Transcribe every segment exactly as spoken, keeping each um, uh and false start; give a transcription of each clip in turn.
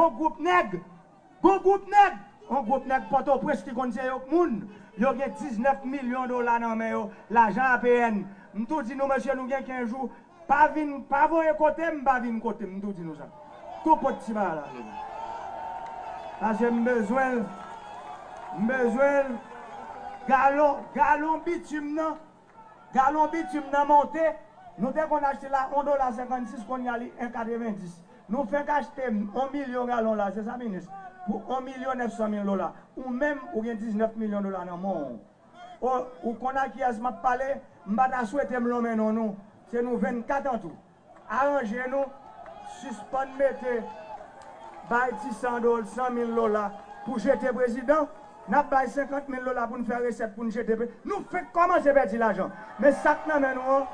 Yon gwoup nèg, yon gwoup nèg, yon gwoup nèg Pòtoprens ki konn se yo k moun, yo gen diznèf milyon dola nan men yo, lajan A P N. M tou di nou, mesye, nou gen kenz jou, pa vin, pa voye kote m, pa vin kote m, m tou di nou sa. Tou pot ti bagay la. Paske m bezwen l, m bezwen l, galon, galon bitim nan, galon bitim nan monte, nou te konn achte la yon dola senkannsis, kounye a li en katrevenndis. Nou fenk achte yon milyon galon la, se sa, minis, pou yon milyon nèf san mil dola. Ou menm, ou gen diznèf milyon dola nan men w. O, ou konn a kiyès m ap pale? M pa ta swete m lonmen non nou. Se nou vennkat an tou. Aranje nou, sispann mete bay ti san dola, san mil dola pou jete prezidan. N ap bay senkant mil dola pou n fè resèt pou n jete pe-, nou fenk kòmanse pèdi lajan. Men sa k nan men nou an,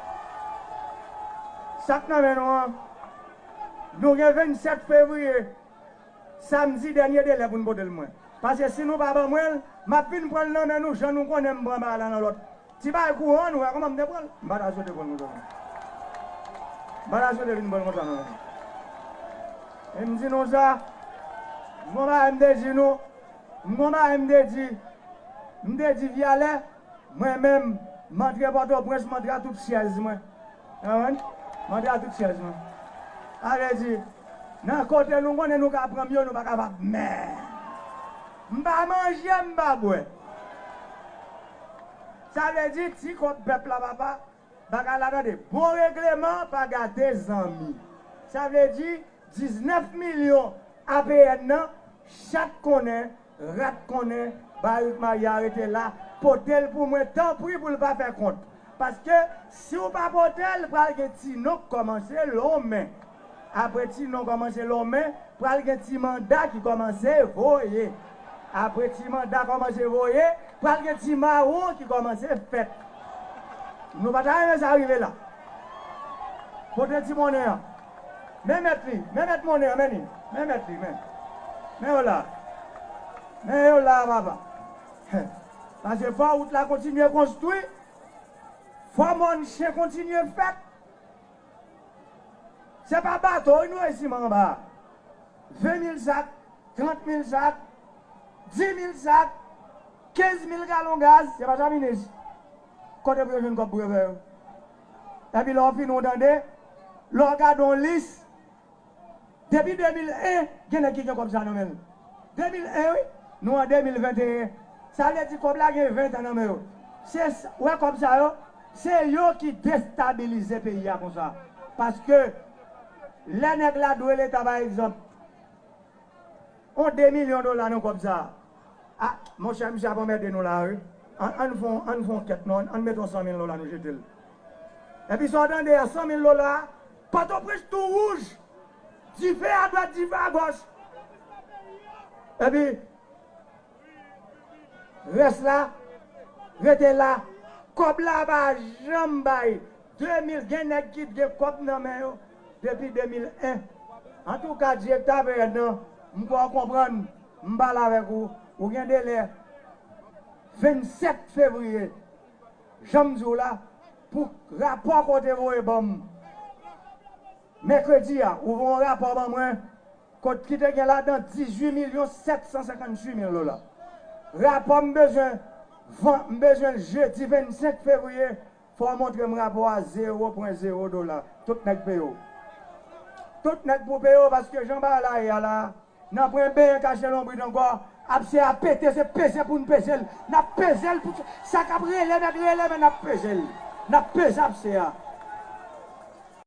sa k nan men nou an, nou gen vennsèt fevriye, samdi, dènye delè pou n pote l mwen. Paske si nou pa ban mwen l, m ap vin pran l nan men nou, jan nou konnen m pran bagay la nan lòt. Ti bagay kouran, nou wè kòman m te pran l. M pa ta swete pran l konsa non. M pa ta swete vin pran l konsa non. E m di nou sa, m gon bagay m te di nou, m gon bagay m te di, m te di Vyalè, mwen menm, m antre Pòtoprens, m antre a tout chèz mwen. Ou konprann? M antre a tout chèz mwen. Sa vle di, nan kote nou konnen nou ka pran m yo, nou pa kapab. Men, m pa manje, m pa bwè. Sa vle di, ti kòb pèp la, papa, bagay la, tande, bon regleman pa gate zanmi. Sa vle di, diznèf milyon A P N nan, chat konnen, rat konnen, barik Maya rete la, pote l pou mwen, tanpri, pou l pa fè kont. Paske si w pa pote l, pral gen ti non k kòmanse lonmen. Apre ti non kòmanse lonmen, pral gen ti manda ki kòmanse voye. Apre ti manda kòmanse voye, pral gen ti mawon ki kòmanse fèt. Nou pa ta renmen sa rive la. Pote ti monnen an. Men mèt li, men mèt monnen an, men li. Men mèt li, men. Men yo la. Men yo la, papa. Paske fò wout la kontinye konstwi. Fò mòn chen kontinye fèt. Se pa bato wi nou resi anba. Ven mil sak, trant mil sak, di mil sak, kenz mil galon gaz, se pa sa, minis? Kote pou yo jwenn kòb pou yo fè yo? Epi lè w fini, w tande, lè w gade yon lis, depi de mil en, gen nèg ki gen kòb sa nan men l. De mil en, wi. Nou an de mil venteyen. Sa vle di kòb la gen ven tan nan men yo. Se s-, wè kòb sa yo, se yo ki destabilize peyi a konsa. Paske lè nèg la dwe Leta, pa egzanp, yon de milyon dola nan kòb sa a. A, monchè, misye ap anmède nou la, wi. Ann, ann fè yon, ann fè yon kèt, non, ann, ann mete yon san mil dola, nou jete l. Epi sa w tande a, san mil dola, Pòtoprens tou wouj. Dife adwat, dife agòch. Epi, rès la, rete la. Kòb la pa janm bay. De mil, gen nèg ki gen kòb nan men yo depi de mil en. Antouka, direktè A P N nan, m kwè w konprann, m pale avèk ou, ou gen delè vennsèt fevriye, jan m di w la, pou rapò ke w te voye ban m mèkredi a, ou voye yon rapò ban mwen, kot ki te gen ladan dizuit milyon sèt san senkantuit mil dola. Rapò m bezwen, van-, m bezwen l jedi vennsenk fevriye, fò w montre m rapò a, zewo pwen zewo dola. Tout nèg peye w. Tout nèg pou peye w, paske jan bagay la ye a la, n ap pran benyen kache lonbrit ankò. Apse a pete, se peze pou n peze l. N ap peze l pou sa k ap rele mèt rele, men n ap peze l. N ap peze apse a.